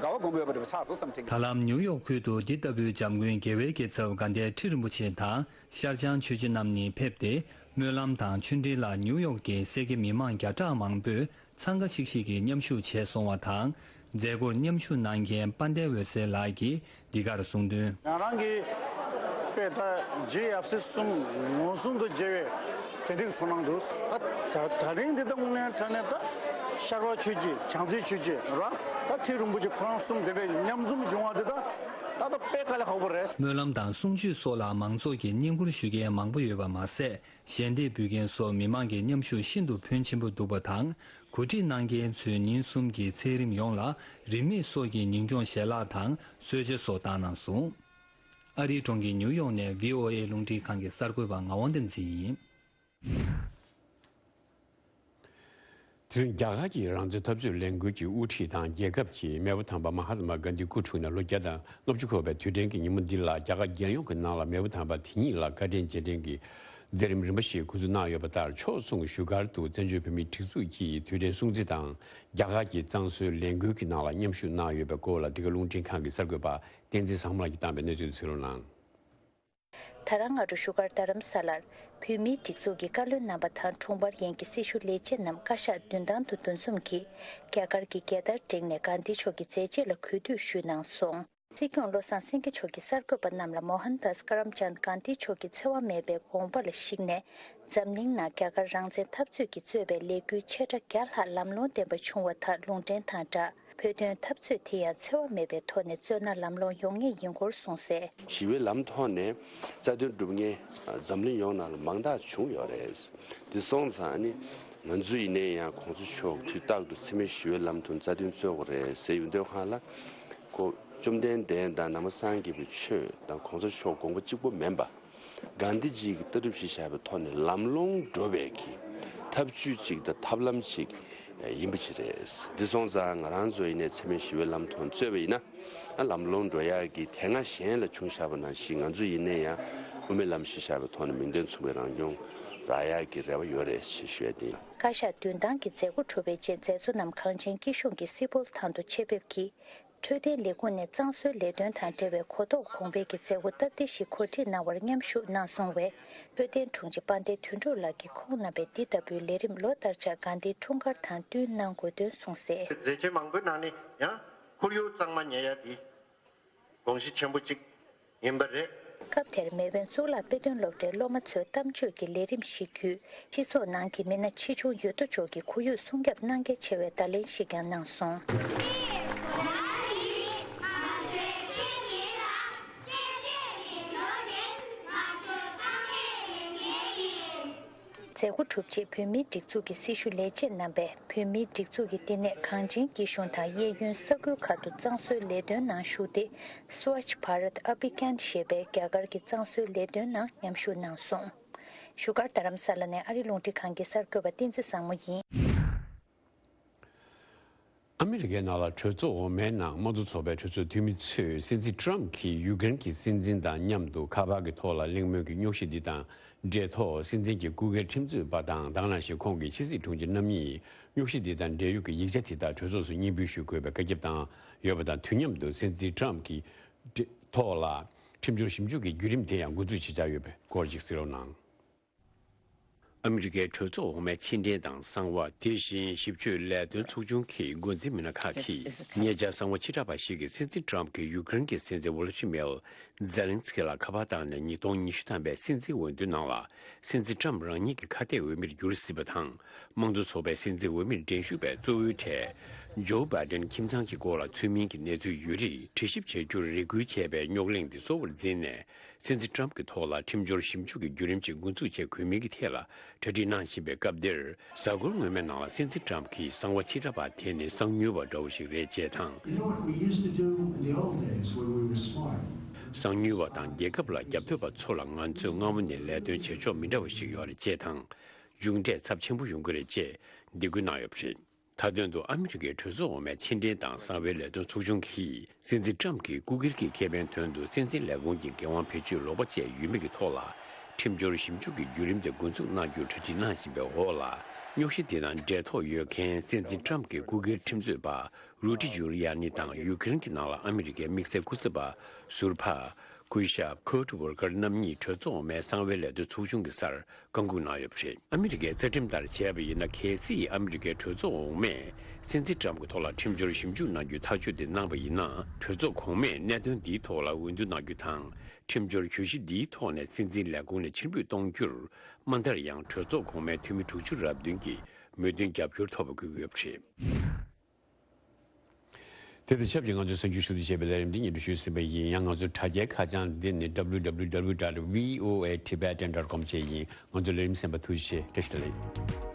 དགའ་བ་སྒོམ་འོས་པ་རེ་བ་ཆགས་སོང་བསམ་དྲན་གྱི། ད་ལམ་ནིའུ་ཡོག་ཁུལ་དུ་འདི་ལྟ་བུའི་འཇམ་མགོན་རྒྱལ་བའི་རྒྱལ་ཚབ་དགའ་ལྡན་ཁྲི་རིན་པོ་ཆེ་དང་། ཤར་བྱང་ཆོས་རྗེ་རྣམ་གཉིས་ཕེབས་ཏེ། སྨོན་ལམ་དང་ཆོས་འབྲེལ་ལ་ནིའུ་ཡོག་གི་སེར་སྐྱ་མི་མང་བརྒྱ་ཕྲག་མང་པོས་འཚང་ཁ་ཤིག་ཤིག་གིས་མཉམ་ཞུགས་བྱས་སོང་བ་དང་། མཛད་སྒོར་མཉམ་ཞུགས་གནང་མཁན་དཔལ་ལྡན་འོད་ཟེར་ལགས་ཀྱིས་འདི་གར་གསུངས་དོན། ང་རང་གིས་དཔེ་ད་རྗེ་ཡབ་སྲས་གསུམ་ངོས་བཟུང་དུ་མཇལ་བའི་དེ་འདྲའི་ཚོར་སྣང་འདུག་ད་ད་རིང་འདི་ལྟ་དངོས་གནས་དྲང་གནས་ད་ཤར་པ་ཆོས་རྗེ་བྱང་རྩེ་ཆོས་རྗེ་ར་ད་ཁྲི་རིན་པོ་ཆེ་ཁོ་རང་གསུམ་དེ་འདྲའི་མཉམ་འཛོམས་བྱུང་བ་འདི་ད་ད་ད་དཔེ་དཀའ་ལས་ཁག་པོ་རེད། སྨོན་ལམ་དང་གསུང་ཆོས་སོགས་ལ་མང་ཚོགས་ཀྱིས་བསྙེན་བཀུར་ཞུ་མཁན་མང་པོ་ཡོད་པ་མ་ཟད། ཞལ་འདེབས་འབུལ་མཁན་སོགས་མི་མང་གི་མཉམ་ཞུགས་ཤིན་ཏུ་ཕོན་ཆེན་པོ་འདུག་པ་དང་། གོ་སྒྲིག་གནང་མཁན་ཚོས་ཉིན་གསུམ་གྱི་ཚད་རིམ་ཡོངས་ལ་རིན་མེད་སོགས་ཀྱི་ཉིན་གྱོང་ཞལ་ལག་དང་གསོལ་ཇ་སོགས་བཏང་གནང་སོང་། ཨ་རིའི་གྲོང་ཁྱེར་ནིའུ་ཡོག་ནས་བྷི་ཨོ་ཨེ་རླུང་འཕྲིན་ཁང་གི་གསར་འགོད་པ་ངག་དབང་བསྟན་འཛིན་ཡིན། དེ་རིང་རྒྱ་གར་གྱི་རང་བཙན་འཐབ་རྩོད་ལས་འགུལ་གྱི་དབུ་ཁྲིད་དང་རྒྱལ་ཁབ་ཀྱི་མེས་པོ་དམ་པ་མ་ཧཱ་ཏ་མ་གྷན་དྷི་སྐུ་འཁྲུངས་ནས་ལོ་བརྒྱ་དང་ལྔ་བཅུ་འཁོར་བའི་དུས་དྲན་གྱི་ཉིན་མོ་འདི་ལ་རྒྱ་གར་རྒྱལ་ཡོངས་ཀྱི་ནང་ལ་མེས་པོ་དམ་པ་དེ་ཉིད་ལ་བཀའ་དྲིན་རྗེས་དྲན་གྱི་མཛད་རིམ་རིམ་པ་ཞིག་འགོ་འཛུགས་གནང་ཡོད་པ་ལྟར། ཕྱོགས་མཚུངས་བཞུགས་སྒར་དུ་བཙན་བྱོལ་བོད་མིའི་སྒྲིག་འཛུགས་ཀྱི་དུས་དྲན་སྲུང་བརྩི་དང་རྒྱ་གར་གྱི་བཙང་སོའི་ལས་འགུལ་གྱི་ནང་ལ་མཉམ་ཞུགས་གནང་ཡོད་པའི་སྐོར་ལ་འདི་ག་རླུང་འཕྲིན་ཁང་གི་གསར་འགོད་པ་བསྟན་འཛིན་བཟང་མོ་ལགས་ཀྱིས་བཏང་བའི་གནས་ཚུལ་དེ་གཟིགས་རོགས་གནང་། ད་རང་སྔ་དྲོ་བཞུགས་སྒར་རྡ་རམ་ས་ལར་བོད་མིའི་སྒྲིག་འཛུགས་ཀྱི་བཀའ་བློན་རྣམ་པ་དང་དྲུང་འཕར་ཡན་གྱི་སྲི་ཞུ་ལས་བྱེད་རྣམས་བཀའ་ཤག་མདུན་ཐང་དུ་འདུ་འཛོམས་ཀྱིས་རྒྱ་གར་གྱི་རྒྱལ་དར་བསྒྲེངས་ནས་གྷན་དྷི་མཆོག་གི་མཛད་རྗེས་ལ་གུས་འདུད་ཞུས་གནང་སོང་། སྲིད་སྐྱོང་བློ་བཟང་སེང་གེ་མཆོག་གིས་གསར་འགོད་པ་རྣམས་ལ་མོ་ཧན་དཱས་ཀ་རམ་ཅན་གྷན་དྷི་མཆོག་གི་འཚེ་བ་མེད་པའི་དགོངས་པ་ལ་གཞིགས་ནས། འཛམ་གླིང་ནང་རྒྱ་གར་རང་བཙན་འཐབ་རྩོད་ཀྱིས་གཙོས་པའི་ལས་འགུལ་ཆེ་ཕྲ་བརྒྱ་ལྷག་ལམ་ལྷོང་ལྡན་པ་བྱུང་བ་དག་ལུང་འདྲེན་དང་སྦྲགས། བོད་དོན་འཐབ་རྩོད་དེ་ཡང་འཚེ་བ་མེད་པའི་ཐོག་ནས་རྩོད་ན་ལམ་ལྷོང་ཡོང་ངེས་ཡིན་སྐོར་གསུངས་གསལ། ཞི་བའི་ལམ་ཐོག་ནས་རྩ་དོན་སྒྲུབ་མཁན་འཛམ་གླིང་ཡོངས་ནང་ལ་མང་དག་བྱུང་ཡོད་རེད། འདི་སོང་ཙང་ནི་ང་ཚོ་ཡིན་ནའི་ཡང་གོང་ས་མཆོག་དུས་རྟག་ཏུ་འཚེ་མེད་ཞི་བའི་ལམ་ཐོག་རྩ་དོན་རྩོད་དགོས་རེད་ཟེར་ཡོང་དུས་སྒང་ལ། ཁོ་བཅོམ་ལྡན་འདས་དང་ནང་པ་སངས་རྒྱས་པའི་ཆོས་དང་གོང་ས་མཆོག་དགོངས་པ་གཅིག་པོ་མིན་པ། གྷན་དྷི་ཇི་གི་ལྟ་གྲུབ་གཞི་བཞག་པའི་ཐོག་ནས་ལམ་ལྷོང་འགྲོ་བའི་གི་ཐབས་ཇུས་གཅིག་དང་ཐབས་ལམ་གཅིག་ཡིན་པ་ཅིག་རེད། འདི་སོང་ཙང་ང་རང་ཚོ་ཡིན་ནའི་འཚེ་མེད་ཞི་བའི་ལམ་ཐོག་རྩོད་པ་ཡིན་ན། ལམ་ལྷོང་འགྲོ་ཡག་གི་དེ་སྔ་གཞན་ལ་བྱུང་བཞག་པ་ནང་བཞིན་ང་ཚོ་ཡིན་ནའི་ཡང་དབུ་མའི་ལམ་གཞི་བཞག་པའི་ཐོག་ནས་མིང་དོན་མཚུངས་པའི་རང་སྐྱོང་རག་ཡག་གི་རེ་བ་ཡོད་རེད་ཞེས་ཞུ་ཡ་དེ་ཡིན། བཀའ་ཤག་བདུན་ཐང་གི་མཛད་སྒོ་གྲུབ་པའི་རྗེས་མཛད་གཙོ་རྣམས་གངས་ཅན་སྐྱིད་གཤོངས་ཀྱི་སི་པོལ་ཐང་དུ་ཆེད་ཕེབས་ཀྱིས། འཕྲོད་བསྟེན་ལས་ཁུངས་ནས་གཙང་བཟོའི་ལས་དོན་དང་འབྲེལ་བའི་གོ་རྟོགས་གོང་འཕེལ་གྱི་མཛད་སྒོ་སྟབས་བདེ་ཞིག་གོ་སྒྲིག་གནང་བར་མཉམ་ཞུགས་གནང་སོང་བས། འཕྲོད་བསྟེན་དྲུང་ཆེ་དཔལ་ལྡན་དོན་གྲུབ་ལགས་ཀྱིས་ཁོང་རྣམ་པས་འདི་ལྟ་བུའི་ལས་རིམ་ལོ་ལྟར་ཆགས་གྷན་དྷིའི་འཁྲུངས་སྐར་དང་བསྟུན་གནང་དགོས་དོན་གསུངས་གསལ། མཛད་ཆེན་མང་པོའི་ནང་ནས་ཡང་ཁོར་ཡུག་གཙང་མ་ཉར་ཡ་འདི་དགོངས་གཞི་ཆེན་པོ་གཅིག་ཡིན་པ་རེད། སྐབས་དེར་མེལ་བོན་གཙུག་ལག་དཔེ་སྟོན་སློབ་གྲྭའི་སློབ་མ་ཚོས་གཏམ་བརྗོད་ཀྱི་ལས་རིམ་ཞིག་བརྒྱུད། སྤྱི་ཚོགས་ནང་གི་མི་སྣ་ཆེ་ཆུང་ཡོད་དོ་ཅོག་གིས་ཁོར་ཡུག་སྲུང་སྐྱོབ་གནང་གལ་ཆེ་བའི་བརྡ་ལན་ཞིག་ཀྱང་གནང་སོང་། མཛད་སྒོ་གྲུབ་རྗེས་བོད་མིའི་སྒྲིག་འཛུགས་ཀྱི་སྲི་ཞུ་ལས་བྱེད་རྣམ་པས་བོད་མིའི་སྒྲིག་འཛུགས་ཀྱི་བསྟི་གནས་གངས་ཅན་སྐྱིད་གཤོངས་དང་གཡས་གཡོན་ས་ཁུལ་ཁག་ཏུ་གཙང་བཟོའི་ལས་དོན་ནང་ཞུགས་ཏེ། Swachh Bharat Abhiyan ཞེས་པའི་རྒྱ་གར་གྱི་གཙང་བཟོའི་ལས་དོན་ནང་མཉམ་ཞུགས་གནང་སོང་། བཞུགས་སྒར་རྡ་རམ་ས་ལ་ནས་ཨ་རིའི་རླུང་འཕྲིན་ཁང་གི་གསར་འགོད་པ་བསྟན་འཛིན་བཟང་མོ་ཡིན། ཨ་མི་རི་ཀའི་ནང་ལ་གྲོས་ཚོགས་འོག་མའི་ནང་དམངས་གཙོ་ཚོགས་པའི་གྲོས་ཚོགས་འཐུས་མི་ཚོས་སྲིད་འཛིན་ཏྲམ་གྱིས་ཡུ་ཀེ་རེན་གྱི་སྲིད་འཛིན་དང་མཉམ་དུ་ཁ་པར་གྱི་ཐོག་ལ་གླེང་མོལ་གྱི་རྙོག་གཞི་འདི་དང་འབྲེལ་ཐོག་སྲིད་འཛིན་གྱི་སྐུ་སྒེར་ཁྲིམས་རྩོད་པ་དང་དེ་ནང་བཞིན་ཁོང་གི་ཕྱི་སྲིད་དྲུང་ཆེ་རྣམ་གཉིས་རྙོག་གཞི་འདི་དང་འབྲེལ་ཡོད་ཀྱི་ཡིག་ཆ་དེ་དག་གྲོས་ཚོགས་སུ་སྙན་འབུལ་ཞུ་དགོས་པའི་བཀའ་ཁྱབ་བཏང་ཡོད་པ་དང་། དུས་མཉམ་དུ་སྲིད་འཛིན་ཏྲམ་གྱི་ཐོག་ལ་ཁྲིམས་སྦྱོར་ཞིབ་འཇུག་གི་བརྒྱུད་རིམ་དེ་ཡང་འགོ་འཛུགས་བྱེད་འཆར་ཡོད་པའི་སྐོར་ཅིག་གསན་རོགས་གནང་། ཨ་མི་རི་ཀའི་གྲོས་ཚོགས་འོག་མའི་ཕྱི་འབྲེལ་དང་གསང་བ། དེ་བཞིན་ཞིབ་དཔྱོད་ལས་དོན་ཚོགས་ཆུང་གི་འགོ་འཛིན་མི་སྣ་ཁག་གིས་ཉེ་ཆར་གསང་བ་ཕྱི་དྲགས་པ་ཞིག་གིས་སྲིད་འཛིན་ཏྲམ་གྱིས་ཡུ་ཀེ་རེན་གྱི་སྲིད་འཛིན་ཝོ་ལོ་ཏི་མིར་ཛེ་ལན་སི་ཀི་ལ་ཁ་པར་བཏང་ནས་ཉིས་སྟོང་ཉི་ཤུ་ཐམ་པའི་སྲིད་འཛིན་འོས་བསྡུ་ནང་ལ་སྲིད་འཛིན་ཏྲམ་རང་ཉིད་ཀྱི་ཁ་གཏད་འོས་མིར་འགྱུར་སྲིད་པ་དང་། དམངས་གཙོ་ཚོགས་པའི་སྲིད་འཛིན་འོས་མིར་འགྲན་ཞུགས་པའི་གཙོ་བོའི་གྲས་ཇོ་བྷའི་ཌེན་ཁྱིམ་ཚང་གི་སྐོར་ལ་ཚུལ་མིན་གྱི་གནས་ཚུལ་ཡོད་རིགས་དྲི་ཞིབ་བྱ་རྒྱུར་རེ་སྐུལ་བྱས་པའི་རྙོག་གླེང་འདི་གཙོ་བོར་འཛིན་ནས། སྲིད་འཛིན་ཏྲམ་གྱི་ཐོག་ལ་ཁྲིམས་སྦྱོར་ཞིབ་འཇུག་གི་བརྒྱུད་རིམ་ཞིག་འགོ་འཛུགས་ཆེད་གོ་མིན་གྱི་ཐད་ལ་གྲ་སྒྲིག་གནང་བཞིན་པའི་སྐབས་འདིར། གཟའ་འཁོར་སྔོན་མའི་ནང་ལ་སྲིད་འཛིན་ཏྲམ་གྱིས་གསང་བ་ཕྱི་དྲགས་པ་དེ་ནི་གསང་ཉུལ་བ་འདྲ་བོ་ཞིག་རེད་ཅེས་དང་། You know what we used to do in the old days when we were smart? གསང་ཉུལ་བ་དང་རྒྱལ་ཁབ་ལ་རྒྱབ་གཏོད་པ་ཚོ་ལ་ང་ཚོས་སྔ་མོ་ནས་ལས་དོན་བྱེད་ཕྱོགས་མི་འདྲ་བ་ཞིག་ཡོད་རེད་ཅེས་དང་། མཇུག་འབྲས་ཚབས་ཆེན་པོ་ཡོང་གི་རེད་ཅེས་འདེད་སྐུལ་གནང་ཡོད་པ་རེད། མཐའ་དོན་དུ་ཨ་མི་རི་ཀའི་གྲོས་ཚོགས་འོག་མའི་ཕྱི་འབྲེལ་དང་གསང་བའི་ལས་དོན་ཚོགས་ཆུང་གིས་སྲིད་འཛིན་ཏྲམ་གྱི་སྐུ་སྒེར་གྱི་ཁེ་ཕན་དོན་དུ་སྲིད་འཛིན་ལས་ཁུངས་ཀྱི་འགན་དབང་བེད་སྤྱོད་ལོག་པ་བྱས་ཡོད་མེད་ཀྱི་ཐོག་ལ་ཁྲིམས་སྦྱོར་ཞིབ་འཇུག་གི་བརྒྱུད་རིམ་དེ་འགོ་འཛུགས་གནང་རྒྱུར་གྲ་སྒྲིག་གནང་བཞིན་པའི་འོག་ལ། རྙོག་གཞི་དེ་དང་འབྲེལ་ཐོགས་ཡོད་མཁན་སྲིད་འཛིན་ཏྲམ་གྱི་སྐུ་སྒེར་ཁྲིམས་རྩོད་པ་རུ་ཏི་ཇུ་ལི་ཡ་ནི་དང་ཡུ་ཀེ་རེན་གྱི་ནང་ལ་ཨ་མི་རི་ཀའི་དམིགས་བསལ་སྐུ་ཚབ་པ་ཟུར་པ་སྐུ་ཞབས་ཁུར་ཝོལ་ཀར་རྣམ་གཉིས་གྲོས་ཚོགས་འོག་མའི་གསང་བའི་ལས་དོན་ཚོགས་ཆུང་གི་སར། བཀའ་འགུག་གནང་ཡོད་པ་རེད། ཨ་མི་རི་ཀའི་རྩ་ཁྲིམས་ལྟར་བྱས་པ་ཡིན་ན། གལ་སྲིད་ཨ་མི་རི་ཀའི་གྲོས་ཚོགས་འོག་མས་སྲིད་འཛིན་ཏྲམ་གྱི་ཐོག་ལ་ཁྲིམས་སྦྱོར་ཞིབ་འཇུག་གནང་རྒྱུའི་ཐག་གཅོད་དེ་གནང་པ་ཡིན་ན། གྲོས་ཚོགས་གོང་མས་གནད་དོན་འདིའི་ཐོག་ལ་འོས་བསྡུ་གནང་རྒྱུ་དང་། ཁྲིམས་སྦྱོར་གྱོད་གཞི་འདིའི་ཐོག་ནས་སྲིད་འཛིན་ལས་ཁུངས་ནས་ཕྱིར་འབུད་གཏོང་རྒྱུར། མ་མཐར་ཡང་གྲོས་ཚོགས་གོང་མའི་འཐུས་མི་དྲུག་ཅུ་རེ་བདུན་གྱི་མོས་མཐུན་རྒྱབ་སྐྱོར་ཐོབ་པ་དགོས་ཀྱི་ཡོད་པ་རེད། དེ་དང་ཆབས་ཅིག་ང་ཚོས་གསར་འགྱུར་ཞུ་གཏུག་བྱས་པའི་ལས་རིམ་འདི་སྙན་སྒྲོན་ཞུས་ཟིན་པ་ཡིན། ཡང་ང་ཚོའི་དྲ་རྒྱའི་ཁ་བྱང་འདི་ནི་www dot voatibetan dot com བཅས་ཡིན། ང་ཚོའི་ལས་རིམ་གསན་པར་ཐུགས་རྗེ་ཆེ། བཀྲ་ཤིས་བདེ་ལེགས།